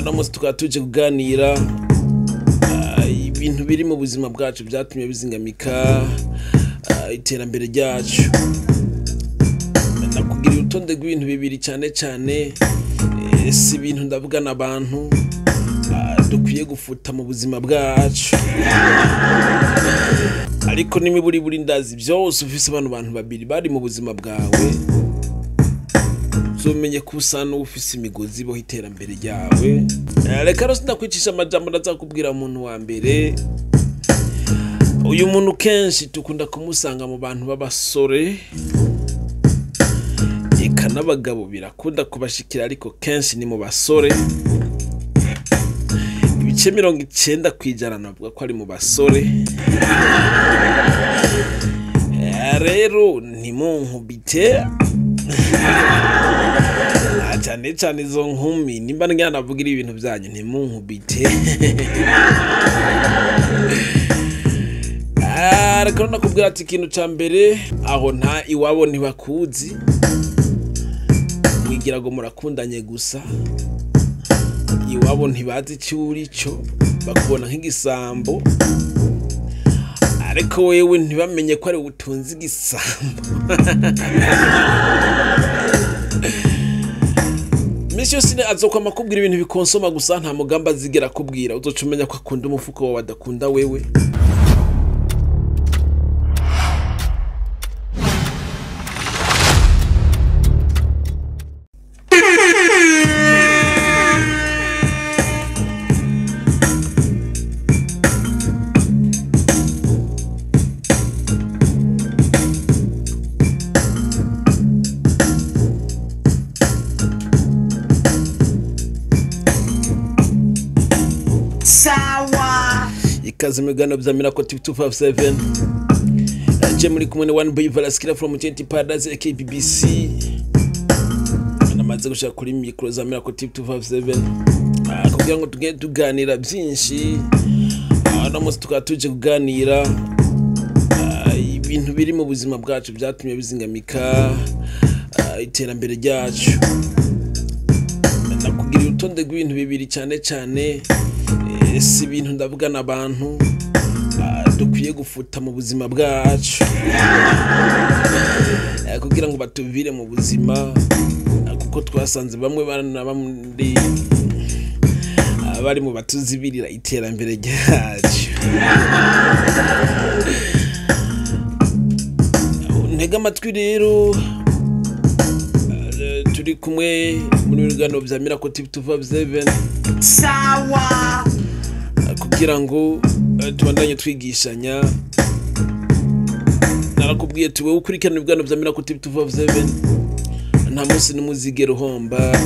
Uno munsi tukaba tuje kuganira ibintu biri mu buzima bwacu byatumye bizingamika iterambere ryacu. Ndakugira urutonde rw'ibintu bibiri cyane cyane, si ibintu ndavuga n'abantu dukwiye gufuta mu buzima bwacu, ariko n'imiburiburi ndazi byose ufise bano bantu babiri bari mu buzima bwawe, uzomenye ko usa n'ufise imigozi iboha iterambere ryawe. Reka rero sindakwicisha amajambo, ndazakubwira umuntu wa mbere. Uyu muntu kenshi dukunda kumusanga mu bantu b'abasore, eka n'abagabo birakunda kubashikira, ariko kenshi ni mu basore. Ibice 90% navuga ko ari mu basore. Rero ntimunkubite cyane cyane izo nkumi, nimba ngira navugira ibintu byanyu ntimunkubite. Reka nakubwira ati ikintu ca mbere, aho nta iwabo ntibakuzi, mwigira ngo murakundanye gusa, iwabo ntibazi icyo uri cyo, bakubona nk'igisambo, ariko wewe ntibamenye ko ari utunze igisambo. Misi yose azokwama akubwira ibintu bikonsoma gusa, nta mugamba azigera akubwira. Uzoca umenya ko akunda umufuko wawe adakunda wewe. Ikaze mu biganiro bya Miracle TV 257. Je muri kumwe na One Boy Valaskira from TNT Paradise aka BBC. Namaze gushaka kuri micro za Miracle TV 257 kugira ngo tugende tuganira byinshi. Uno munsi tukaba tuje kuganira ibintu biri mu buzima bwacu byatumye bizingamika iterambere ryacu. Ndakugira urutonde rw'ibintu bibiri cyane cyane, si ibintu ndavuga n'abantu dukwiye gufuta mu buzima bwacu kugira ngo batuvire mu buzima, kuko twasanze bamwe bari mu batuzibirira iterambere ryacu. Ntega amatwi rero, turi kumwe muri biganiro bya Miracle TV 257 sawa, kugira ngo tubandanye twigishanya. Narakubwiye tuwe ukurikirana ibiganiro bya Miracle TV 257, nta munsi n'umuzigero uhomba,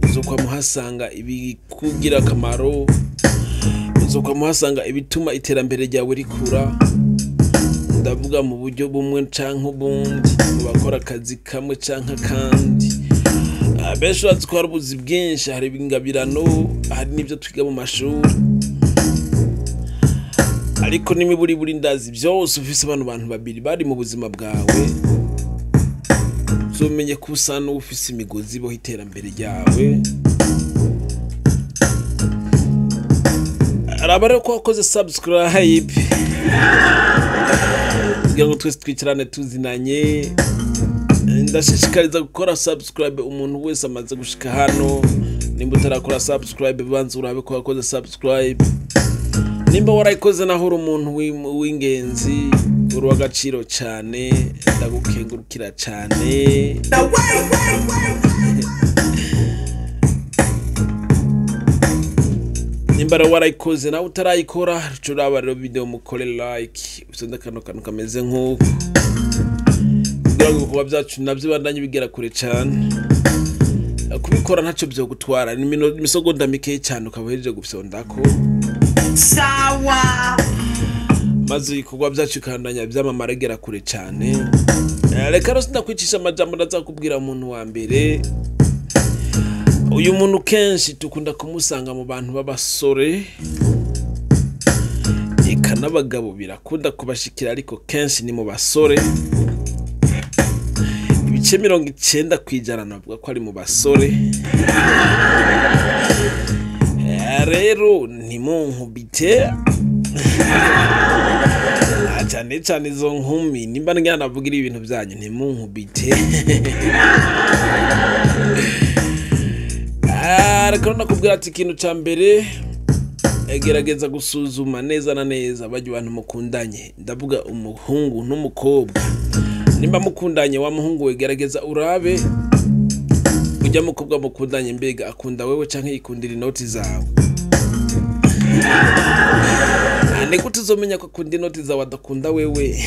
uzokwa muhasanga ibikugira akamaro, uzokwa muhasanga ibituma iterambere ryawe rikura. Ndavuga mu buryo bumwe canke ubundi, mu bakora akazi kamwe canke akandi. Benshi bazi ko hari ubuzi bwinshi, hari ingabirano, hari n'ibyo twiga mu mashuri, ariko n'imiburiburi ndazi byose ufise bano bantu babiri bari mu buzima bwawe, uzomenye ko usa n'ufise imigozi iboha iterambere ryawe. Araba rero ko wakoze subscribe kugira ngo twese twicarane tuzinanye. Ndashishikariza gukora subscribe umuntu wese amaze gushika hano. Nimba utarakora subscribe, banza urabe ko wakoze subscribe. Nimba warayikoze naho uri umuntu w'ingenzi, uri uw'agaciro cyane, ndagukengurukira cyane. Nimba warayikoze nawe utarayikora, uraba rero video mukore like, usende kano kantu kameze nk'uko, kugira ngo ibikorwa byacu nabyo bibandanye bigera kure cyane. Kubikora ntacyo byo gutwara, ni imisogonda mike cyane ukaba uhejeje gufyondako sawa, maze ibikorwa byacu bikandanya byamamara bigera kure cyane. Reka rero sindakwicisha amajambo, ndazakubwira umuntu wa mbere. Uyu muntu kenshi dukunda kumusanga mu bantu b'abasore, eka n'abagabo birakunda kubashikira, ariko kenshi ni mu basore. Ibice 90% navuga ko ari mu basore. Rero ntimunkubite cyane cyane izo nkumi, nimba ngira navugira ibintu byanyu ntimunkubite. Ariko nakubwira ati ikintu ca mbere, gerageza gusuzuma neza na neza bajya abantu mukundanye. Ndavuga umuhungu n'umukobwa. Nimba mukundanye wa muhungu we, gerageza urabe ujya mukobwa mukundanye, mbega akunda wewe canke yikundira inoti zawe? Ni gute uzomenya ko akunda inoti zawe adakunda wewe?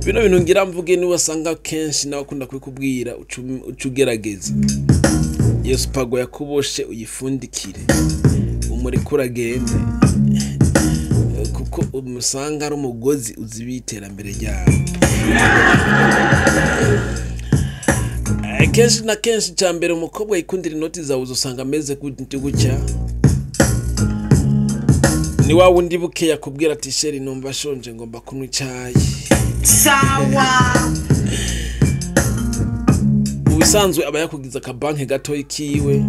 Bino bintu ngira mvuge ni wasanga kenshi nawe akunda kubikubwira, uca ugerageza iyo spago yakuboshe uyifundikire umurekure agende, kuko umusanga ari umugozi uzibiye iterambere ryawe. Kenshi na kenshi cya mbere umukobwa yikundira inoti zawe uzosanga ameze gutya. Ni wa wundi buke yakubwira ati chéri numva shonje ngomba kunywa icayi. Sawa. Ubisanzwe aba yakugiza akabanke gatoyi kiwe.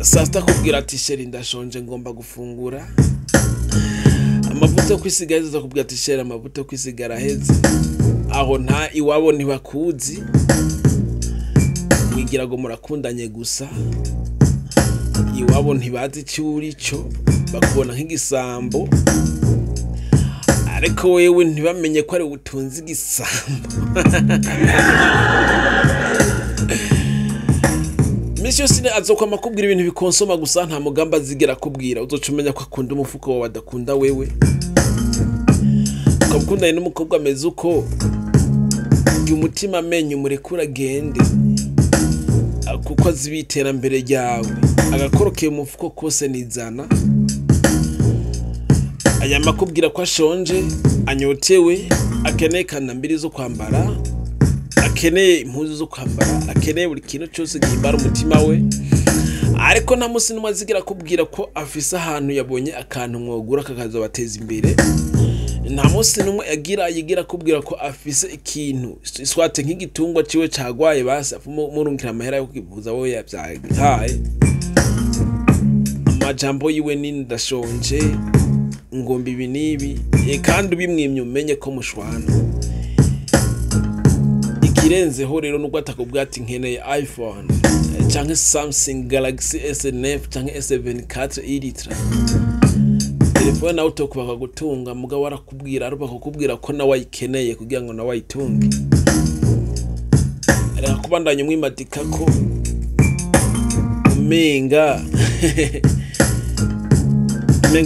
Saa sita akubwira ati chéri ndashonje ngomba gufungura. Amavuta yo kwisiga aheze, akubwira ati chéri amavuta yo kwisiga araheze. Aho nta iwabo ntibakuzi, mwigira ngo murakundanye gusa, iwabo ntibazi icyo uri cyo, bakubona nk'igisambo, ariko wewe ntibamenye ko ari utunze igisambo. Misi yose azokwama akubwira ibintu bikonsoma gusa, nta mugamba azigera akubwira. Uzoca umenya ko akunda umufuko wawe adakunda wewe. Ukaba ukundanye n'umukobwa ameze uko, jya umutima amenyo umurekure agende, kuko azi iterambere ryawe. Agakorokeye umufuko kose nizana, ayama akubwira ko ashonje, anyotewe, akeneye kandambiri zo kwambara, akeneye impuzu zo kwambara, akeneye buri kintu cyose gihimbara umutima we. Ariko nta munsi n'umwe azigera akubwira ko afise ahantu yabonye akantu mwogura kakazobateza imbere. Nta munsi n'umwe yigira akubwira ko afise ikintu swate nk'igitungwa ciwe cagwaye, basi murungikira amahera yo kwivuza we yavyaye. Amajambo yiwe ni ndashonje, ngomba ibi n'ibi, kandi ubimwimye umenye ko mushwana. Ikirenzeho rero nubwo atakubwira ati nkeneye iPhone canke Samsung Galaxy S9 canke S24 Ultra, telefone nawe utokubaka gutunga, mugabo arakubwira, ariko akakubwira ko nawe ayikeneye kugira ngo nawe ayitunge. Reka kubandanya umwimatika ko umenga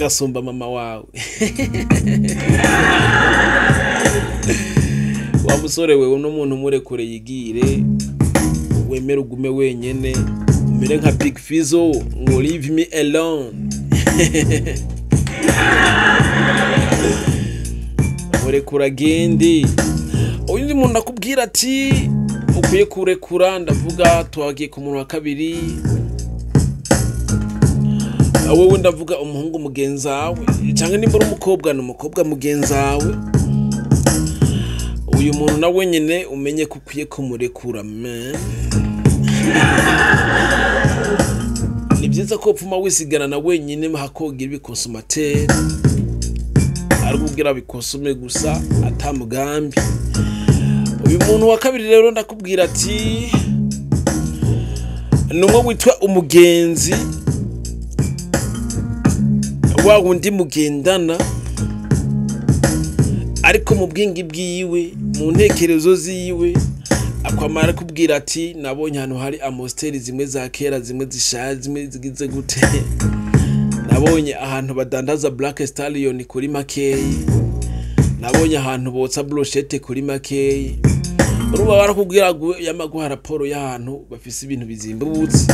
asumba mama wawe. Wa musore wewe, uno muntu murekure yigire, wemere ugume wenyene, umere nka Big Fizzo ngo leave me alone. Murekura agende. Uyundi muntu akubwira ati ukwiye kurekura, ndavuga twagiye ku muntu wa kabiri. Wowe ndavuga umuhungu mugenzawe, canke nimba uri umukobwa ni umukobwa mugenzawe. Uyu muntu nawe nyene umenye ko ukwiye kumurekura man. Ni byiza ko upfuma wisigana na wenyine hakogira ibikonsomateri, ari kubwira bikonsome gusa ata mugambi. Uyu muntu wa kabiri rero ndakubwira ati ni umwe witwa umugenzi, wa wundi mugendana ariko mu bwenge bwiwe, mu ntekerezo ziwe, akwamara kubwira ati nabonye ahantu hari amosteri zimwe za kera, zimwe zishaje, zimwe zigize gute, nabonye ahantu badandaza Black Stallion kuri makeyi, nabonye ahantu botsa brochette kuri makeyi. Urumva barakubwira yamaguha raporo y'ahantu bafise ibintu bizimbutse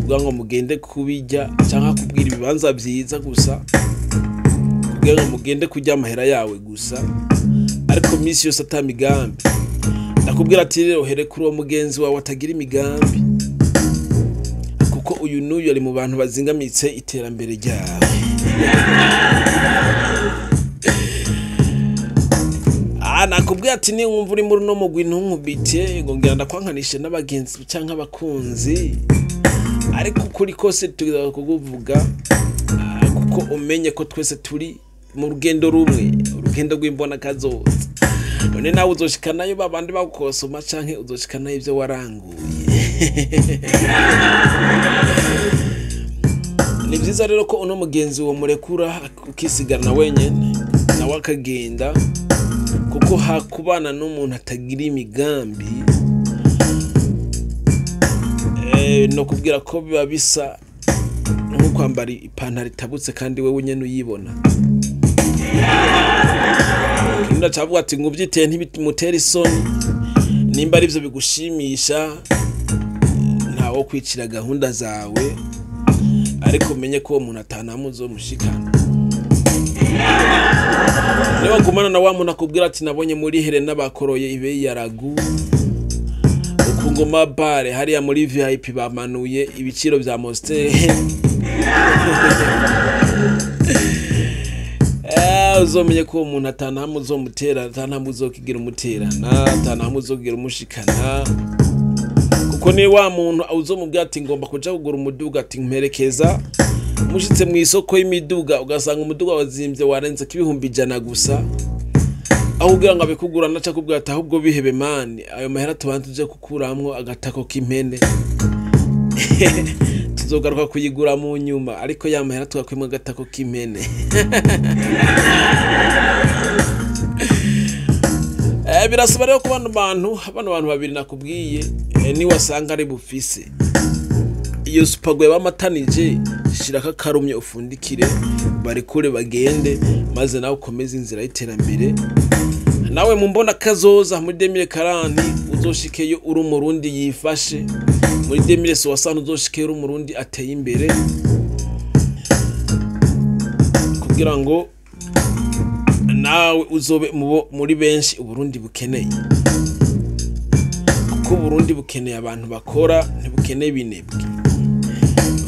kugira ngo mugende kubijya, canke akubwira ibibanza vyiza gusa kugira ngo mugende kurya amahera yawe gusa, ariko misi yose ata migambi. Ndakubwira ati rero here kuri uwo mugenzi wawe atagira imigambi, kuko uyu n'uyu ari mu bantu bazingamitse iterambere ryawe. Nakubwira ati ni wumva uri muri uno mugwi ntunkubite ngo ngira ndakwankanishe n'abagenzi canke abakunzi, Ariko ukuri kose tugomba kukuvuga, kuko umenye ko twese turi mu rugendo rumwe, urugendo rw'imbona kazoza. None nawe uzoshikanayo babandi bagukosoma, canke uzoshikanayo ivyo waranguye? Ni vyiza rero ko uno mugenzi wo murekura, ukisigarana wenyene, nawe akagenda, kuko hakubana n'umuntu atagira imigambi, no kubwira ko biba bisa nko kwambara ipantaro itabutse kandi wewe nyene uyibona. Kirundi cavuga ati ngo uvyiteye ntibimutere isoni. Nimba ari ivyo bigushimisha, ntawo kwicira gahunda zawe, ariko umenye ko uwo muntu atanamu uzomushikana. Niba gumana na wa muntu akubwira ati nabonye muri Helena bakoroye ibeyi ya ragu, ukungoma bare hariya muri VIP bamanuye ibiciro vya Monster. Uzomenye ko uwo muntu atanamu uzomutera, atanamu uzokigira umuterana, atanamu uzokigira umushikana. Kuko ni wa muntu uzomubwira ati ngomba kuja kugura umuduga, ati mperekeza, mushitse mu isoko y'imiduga ugasanga umuduga wazimvye warenze 100,000 gusa, aho kugira ngo abikugura naca akubwira ati ahubwo bihebe mani, ayo mahera tubanze tuje kukuramwo agatako k'impene, tuzogaruka kuyigura mu nyuma, ariko ya mahera tugakwimwa agatako k'impene. Birasaba rero ko bano bantu babiri nakubwiye, ni wasanga ari bufise iyo supagwe bamatanije, shirako akarumye ufundikire, barekure bagende, maze nawe ukomeze inzira y'iterambere. Nawe mu mbona kazoza muri 2040 uzoshikeyo uri umurundi yifashe, muri 2060 uzoshikeyo uri umurundi ateye imbere, kugira ngo nawe uzobe muri benshi Uburundi bukeneye. Kuko Uburundi bukeneye abantu bakora, ntibukeneye ibinebwe.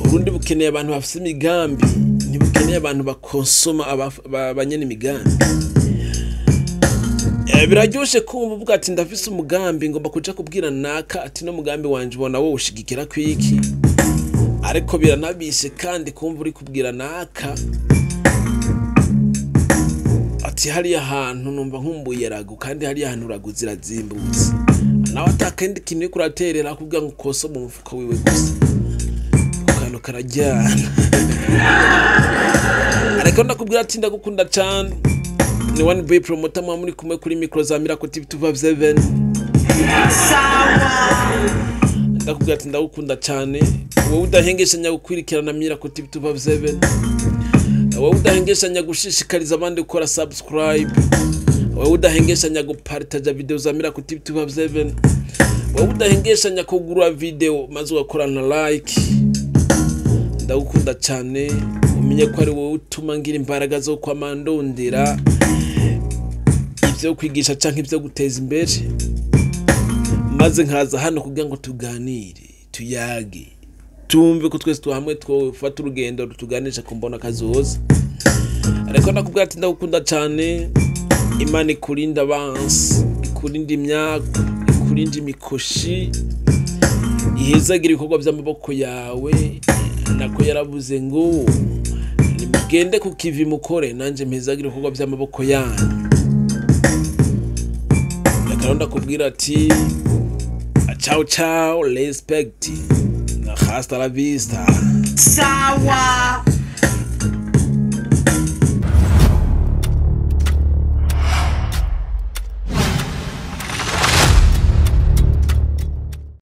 Uburundi bukeneye abantu bafise imigambi, ntibukeneye abantu bakonsoma abanyene imigambi. Biraryoshe kumva uvuga ati ndafise umugambi, ngomba kuja kubwira naka ati no mugambi wanje ubona wowe ushigikira kwiki. Ariko biranabishe kandi kumva uri kubwira naka ati hariya hantu numva nkumbuye ragu, kandi hariya hantu ragu zirazimbutse, nawe atakindi kintu uriko uraterera kugira ngo ukose mu mufuko wiwe gusa, ako kantu karajyana. Ariko ndakubwira ati ndagukunda cane. Ni One Boy Promoter, mwa muri kumwe kuri micro za Miracle TV 257. Sawa. Ndakubwira ati ndagukunda cane, wowe udahengeshanya gukwirikirana Miracle TV 257, wowe udahengeshanya gushishikariza abandi gukora subscribe, wowe udahengeshanya gupartaja video za Miracle TV 257, wowe udahengeshanya kugura video maze ugakorana like. Ndagukunda cane, umenye ko ari wowe utuma ngira imbaraga zo kwama ndondera ivyo kwigisha canke ivyo guteza imbere, maze nkaza hano kugira ngo tuganire, tuyage, tumve ko twese hamwe twofata urugendo rutuganisha ku mbona kazoza. Ariko ndakubwira ati ndagukunda cane, Imana ikurinda abansi, ikurinda imyaka, ikurinda imikoshi, ihezagira ibikorwa vy'amaboko yawe. Nako yaravuze ngo nimugende ku kivi mukore, nanje mpezagira ibikorwa vy'amaboko yanyu. Reka ndakubwira ati ciao ciao, respect, hasta la vista. Sawa.